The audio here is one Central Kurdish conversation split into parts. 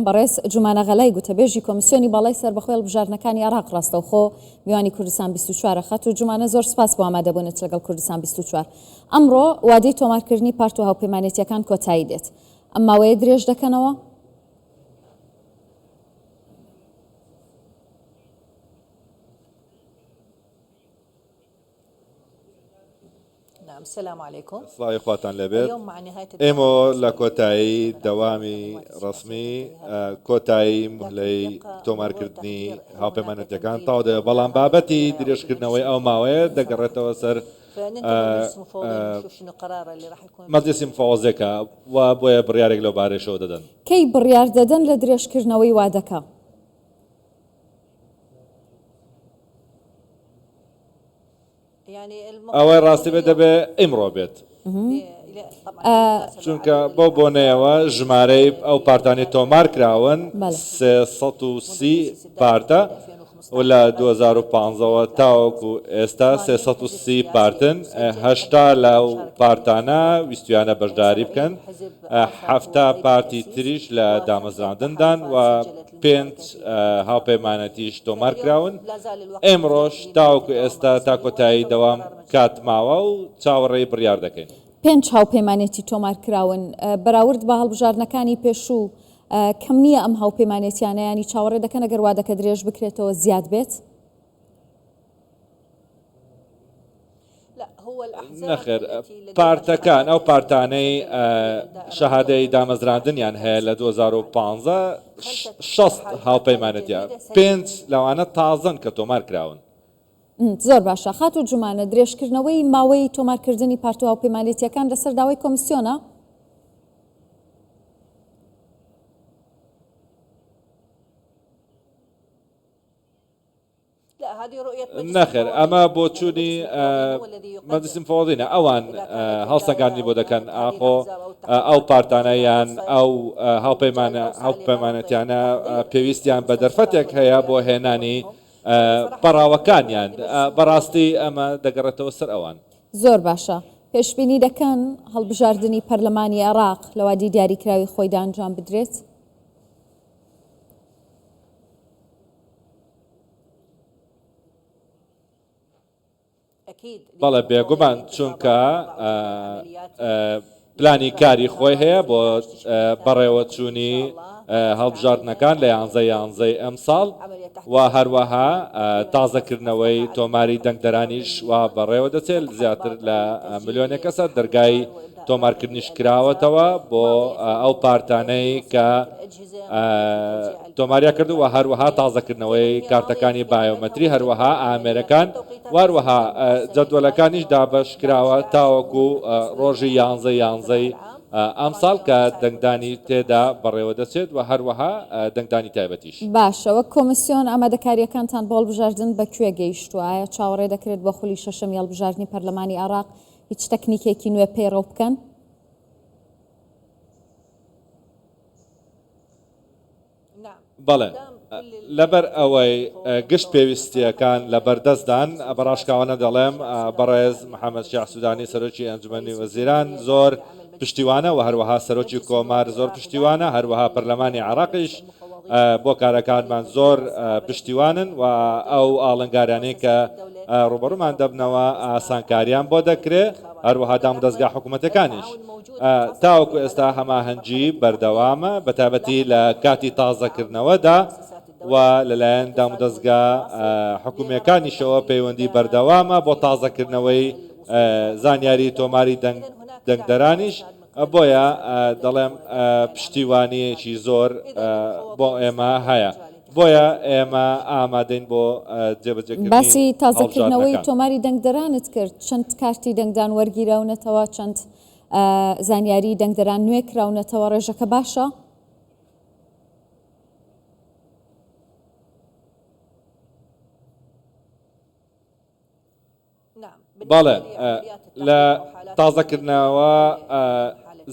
بەڕێز جومانە غەلای گوتەبێژی کۆمیسیۆنی باڵای سەربەخۆی هەڵبژاردنەکانی عێراق ڕاستەوخۆ میوانی کوردستان 24 خاتوو جومانە زۆر سپاس بۆ ئامادەبوونت لەگەڵ کوردستان 24. ئەمڕۆ وادەی تۆمارکردنی پارت و هاوپەیمانێتییەکان کۆتایی دێت. ئەم ماوەیە درێژ دەکەنەوە؟ سڵاوی خواتان لێبێت ئێمە لە کۆتایی دەوامی ڕسمی کۆتایی مهلەی تۆمارکردنی هاوپەیمانەتەکان تاو دەبێت بەڵام بابەتی درێژکردنەوەی ئەو ماوەیە دەگەڕێتەوە سەر مەجلیسی مفەوەزەکە و بۆیە بڕیارێک لەو بارەیەشەوە دەدەن. کەی بڕیار دەدەن لە درێژکردنەوەی وادەکە؟ ئەوەی ڕاستی بێت دەبێ ئیمڕۆ بێت چونکە بەو بۆنەیەوە ژمارەی ئەو پارتانی تۆمار کراون 330 پارتە و لە 2015ەوە تاوەکو ئێستا 330 پارتن هەشتا لەو پارتانە ویستویانە بەشداری بکەن حەفتا پارتی تریش لە دامەزراندندان و پێنج هاوپەیمانەتیش تۆمارکراون، ئێمڕۆش تاوەکو ئێستا تا کۆتایی دەوام کات ماوە و چاوەڕێی بڕیار دەکەین. پێنج هاوپەیمانێتی تۆمارکراون، بەراورد بە هەڵبژاردنەکانی پێشوو کەم نییە ئەم هاوپەیمانێتیانە، یانی چاوەڕێ دەکەن ئەگەر وادەکە درێژ بکرێتەوە زیاد بێت؟ نەخێر، پارتەکان، ئەو پارتانەی شەهادەی دامەزراندنیان هەیە لە 2015، 60 هاوپەیمانێتیە، پێنج لەوانە تازەن کە تۆمار کراون. زۆر باشە خاتوو جومانە، درێژکردنەوەی ماوەی تۆمارکردنی پارت و هاوپەیمانێتییەکان لەسەر داوای کۆمیسیۆنە؟ نەخێر ئەمە بۆچوونی مەجلیسی مفەوەزینە ئەوان هەڵسەنگاندنی بۆ دەکەن ئاخۆ ئەو پارتانە یان ئەو هاوپەیمانە هاوپەیمانەتیانە پێویستیان بە دەرفەتێک هەیە بۆ هێنانی پەڕاوەکانیان بەڕاستی ئەمە دەگەڕێتەوە سەر ئەوان. زۆر باشە. پێشبینی دەکەن هەڵبژاردنی پەرلەمانی عێراق لە وادەی دیاریکراوی خۆیدا ئەنجام بدرێت؟ بەڵێ بێگومان چونکە پلانی کاری خۆی هەیە بۆ بەڕێوەچوونی هەڵبژاردنەکان لە یانزە یانزەی ئەمساڵ و هەروەها تازەکردنەوەی تۆماری دەنگدەرانیش و بەڕێوە دەچێت زیاتر لە ملیۆنێک کەسە دەرگای تۆمارکردنیش کراوەتەوە بۆ ئەو پارتانەی کە تۆماریان کردووە و هەروەها تازەکردنەوەی کارتەکانی بایۆمەتری، هەروەها ئامێرەکان و هەروەها جەدوەلەکانیش دابەشکراوە تاوەکو ڕۆژی یانزە یانزەی ئەمساڵ کە دەنگدانی تێدا بەڕێوەدەچێت و هەروەها دەنگدانی تایبەتیش. باشە وەک کۆمیسیۆن ئامادەکارییەکانتان بۆ هەڵبژاردن بە کوێ گەیشتووە؟ ئایا چاوەڕێ دەکرێت بۆ خولی شەشەمی هەڵبژاردنی پەرلەمانی عێراق هیچ تەکنیکێکی نوێ پەیڕەو بکەن؟ بەڵێ، لەبەر ئەوەی گشت پێویستییەکان لەبەردەستدان، بە ڕاشکاوانە دەڵێم بەڕێز محەمەد شیاع سودانی سەرۆکی ئەنجومەنی وەزیران زۆر پشتیوانە و هەروەها سەرۆکی کۆمار زۆر پشتیوانە، هەروەها پەرلەمانی عێراقیش بۆ کارەکانمان زۆر پشتیوانن و ئەو ئاڵنگاریانەی کە ڕووبەڕوومان دەبنەوە ئاسانکاریان بۆ دەکرێ، هەروەها دامودەزگا حکوومەتەکانیش. تاوەکو ئێستا هەماهەنگی بەردەوامە، بەتایبەتی لە کاتی تازەکردنەوەدا و لەلایەن دامودەزگا حکومییەکانیشەوە پەیوەندی بەردەوامە بۆ تازەکردنەوەی زانیاری تۆماری دەنگدەرانیش، بۆیە دەڵێم پشتیوانییەکی زۆر بۆ ئێمە هەیە. بۆیە ئێمە ئامادەین بۆ جێبەجێکردنی باسی تازەکردنەوەی هەڵبژاردنەکان. تۆماری دەنگدەرانت کرد، چەند کارتی دەنگدان وەرگیراونەتەوە، چەند زانیاری دەنگدەران نوێ کراونەتەوە، ڕێژەکە باشە؟ بەڵێ لە تازەکردنەوە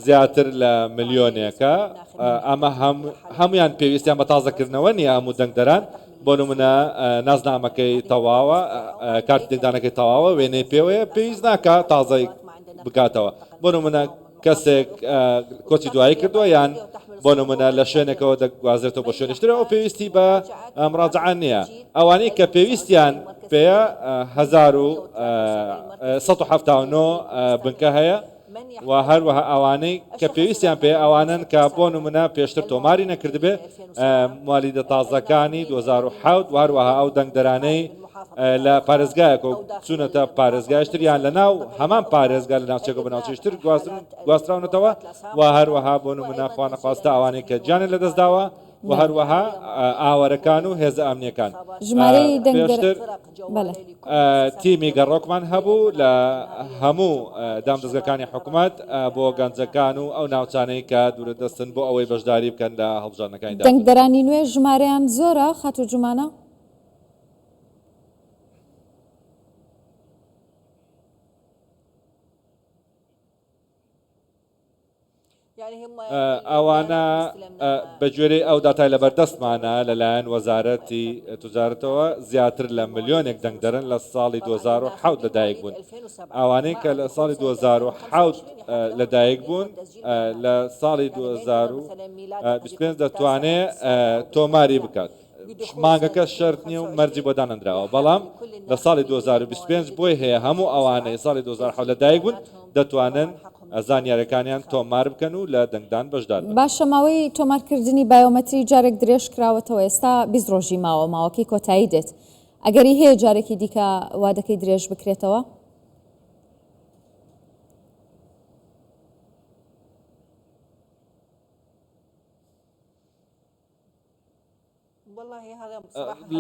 زیاتر لە ملیۆنێکە ئەمە هەمویان پێویستیان بە تازەکردنەوە نییە هەموو دەنگدەران بۆ نمونە نازنامەکەی تەواوە کارتی دەنگدانەکەی تەواوە وێنەی پێوەیە پێویست ناکە تازەی بکاتەوە بۆ نمونە. کەسێک کۆچی دوایی کردووە یان بۆ نمونە لە شوێنێکەوە دەگوازرێتەوە بۆ شوێنیش ترەوە پێویستی بە مڕاجعە نییە. ئەوانەی کە پێویستیان پێیە 1179 بنکە هەیە و هەروەها ئەوانەی کە پێویستیان پێ ئەوانن کە بۆ نمونە پێشتر تۆماری نەکردبێ موالیدە تازەکانی 2007 و هەروەها ئەو دەنگدەرانەی لە پارێزگایەک و چوونەتە پارێزگایش تر یان لە ناو هەمان پارێزگا لە ناوچێکە بە ناوچەیش تر گواستراونەتەوە و هەروەها بۆ نمونە خوانەخواستە ئەوانەی کە گیانیان لەدەستداوە و هەروەها ئاوارەکان و هێزە ئەمنیەکان. ژمارەی دەنگدەر پێشتر بەڵێ. تیمی گەڕۆکمان هەبوو لە هەموو دامدەزگەکانی حکومەت بۆ گەنجەکان و ئەو ناوچانەی کە دوورە دەستن بۆ ئەوەی بەشداری بکەن لە هەڵبژاردنەکانی داهاتوودا. دەنگدەرانی نوێ ژمارەیان زۆرە خاتوو جومانە؟ ئەوانە بەگوێرەی ئەو داتای لەبەردەستمانە لەلایەن وەزارەتی توجارەتەوە زیاتر لە ملیۆنێک دەنگدەرن لە ساڵی 2007 لەدایک بوون. ئەوانەی کە لە ساڵی 2007 لەدایک بوون لە ساڵی 2025 دەتوانێ تۆماری بکات. مانگەکە شەرت نییە و مەرجی بۆ دانەنراوە، بەڵام لە ساڵی 2025 بۆی هەیە هەموو ئەوانەی ساڵی 2007 لەدایک بوون دەتوانن زانیاریەکانیان تۆمار بکەن و لە دەنگدان بەشدار بن. باشە ماوەی تۆمارکردنی بایۆمەتری جارێک درێژکراوەتەوە ئێستا 20 ڕۆژی ماوە ماوەکەی کۆتایی دێت ئەگەری هەیە جارێکی دیکە وادەکەی درێژ بکرێتەوە؟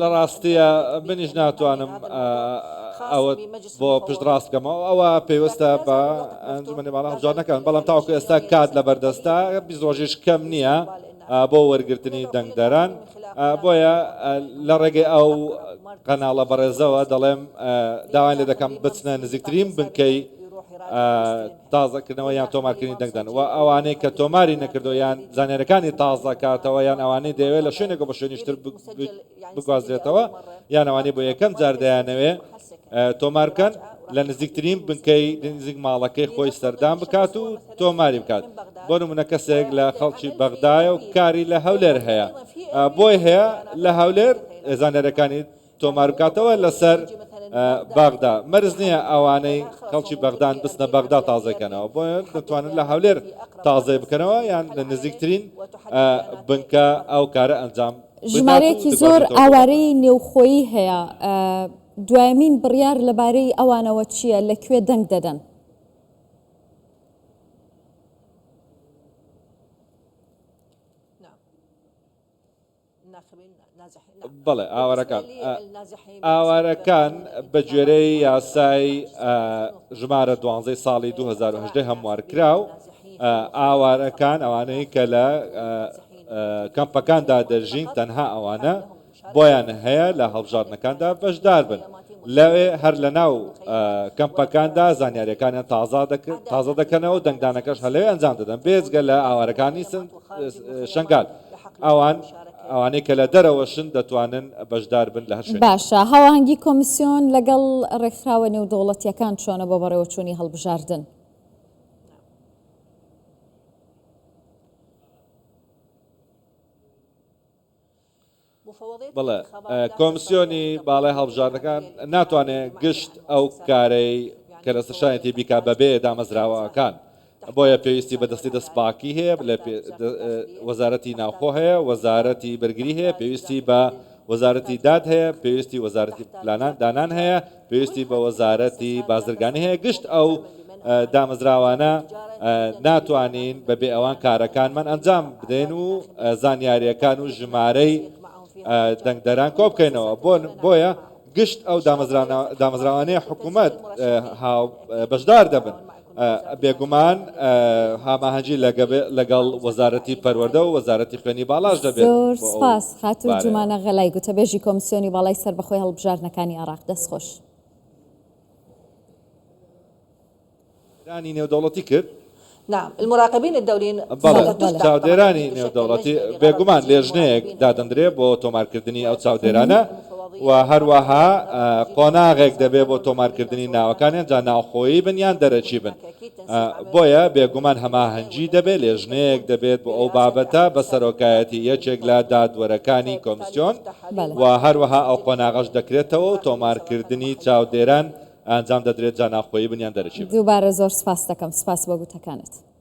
لە ڕاستیە منیش ناتوانم ئەوە بۆ پشتڕاست بکەمەوە ئەوە پەیوەستە بە ئەنجومەنی باڵا هەڵبژاردنەکان بەڵام تاوەکو ئێستا کات لە بەردەستە 20 ڕۆژیش کەم نییە بۆ وەرگرتنی دەنگدەران بۆیە لە ڕێگەی ئەو قەناڵە بەڕێزەوە دەڵێم داوای لێ دەکەم بچنە نزیکترین بنکەی تازەکردنەوە یان تۆمارکردنی دەنگدان و ئەوانەی کە تۆماری نەکردەوە یان زانیاریەکانی تازە کاتەوە یان ئەوانەی دەیەوێت لە شوێنێکەوە بە شوێنیش تر بگوازرێتەوە یان ئەوانەی بۆ یەکەم جار دەیانەوێ تۆمار بکەن لە نزیکترین بنکەی نزیک ماڵەکەی خۆی سەردان بکات و تۆماری بکات بۆ نمونە کەسێک لە خەڵکی بەغدایە و کاری لە هەولێر هەیە بۆی هەیە لە هەولێر زانیاریەکانی تۆمار بکاتەوە لەسەر بەغدا مەرج نییە ئەوانەی خەڵکی بەغدان بچنە بەغدا تازەی کەنەوە بۆیە دەتوانن لە هەولێر تازەی بکەنەوە یان لە نزیکترین بنکە ئەو کارە ئەنجام ژمارەیەکی زۆر ئاوارەی نێوخۆیی هەیە دوایەمین بڕیار لەبارەی ئەوانەوە چییە لە کوێ دەنگ دەدەن؟ بەڵێ ئاوارەکان ئاوارەکان بە گوێرەی یاسای ژمارە دوانزەی ساڵی 2010 هەموار کراو ئاوارەکان ئەوانەی کە لە کەمپەکاندا دەژین تەنها ئەوانە بۆیان هەیە لە هەڵبژاردنەکاندا بەشدار بن لەوێ هەر لە ناو کەمپەکاندا زانیاریەکانیان تازە دەکەنەوە دەنگدانەکەش هەر لەوێ ئەنجام دەدەن بێجگە لە ئاوارەکانی شنگال ئەوان ئەوانەی کە لە دەرەوەشن دەتوانن بەشدار بن لە هەر شوێنێک. باشە هاوئاهەنگی کۆمیسیۆن لەگەڵ ڕێکخراوە نێودەوڵەتییەکان چۆنە بۆ بەڕێوەچوونی هەڵبژاردن؟ بەڵێ، کۆمسیۆنی باڵای هەڵبژاردنەکان ناتوانێت گشت ئەو کارەی کە لەسەر شانێتی بیکات بەبێ دامەزراوەکان، بۆیە پێویستی بە دەستی دەستپاکی هەیە، لە وەزارەتی ناوخۆ هەیە، وەزارەتی بەرگری هەیە، پێویستی بە وەزارەتی داد هەیە، پێویستی وەزارەتی پلانان دانان هەیە، پێویستی بە وەزارەتی بازرگانی هەیە، گشت ئەو دامەزراوانە ناتوانین بەبێ ئەوان کارەکانمان ئەنجام بدەین و زانیارییەکان و ژمارەی دەنگدەران کۆبکەینەوە، بۆیە گشت ئەو دامەزراوانەی حکومەت بەشدار دەبن، بێگومان هاماهەنگی لەگەڵ وەزارەتی پەروەردە و وەزارەتی خوێندنی باڵاش دەبێت زۆر بۆ ئەو سپاس خاتوو بارەیەوە. جومانە غەلای گوتەبێژی کۆمسیۆنی باڵای سەربەخۆی هەڵبژاردنەکانی عێراق دەستخۆش. چاودێرانی نێودەوڵەتی کرد. نعم المراقبین الدولین بەڵێ بەڵێ بەڵێ. چاودێرانی نێودەوڵەتی بێگومان لێژنەیەک دادەندرێ بۆ تۆمارکردنی ئەو چاودێرانە. و هەروەها قۆناغێک دەبێت بۆ تۆمارکردنی ناوەکانیان جا ناوخۆیی بن یان دەرەکی بن. بۆیە بێگومان هەماهەنگی دەبێت، لێژنەیەک دەبێت بۆ ئەو بابەتە بە سەرۆکایەتی یەکێک لە دادوەرەکانی کۆمسیۆن و هەروەها ئەو قۆناغەش دەکرێتەوە و تۆمارکردنی چاودێران ئەنجام دەدرێت جا ناوخۆیی بن یان دەرەکی بن. دووبارە زۆر سپاست دەکەم. سپاس بۆ گوتەکانت.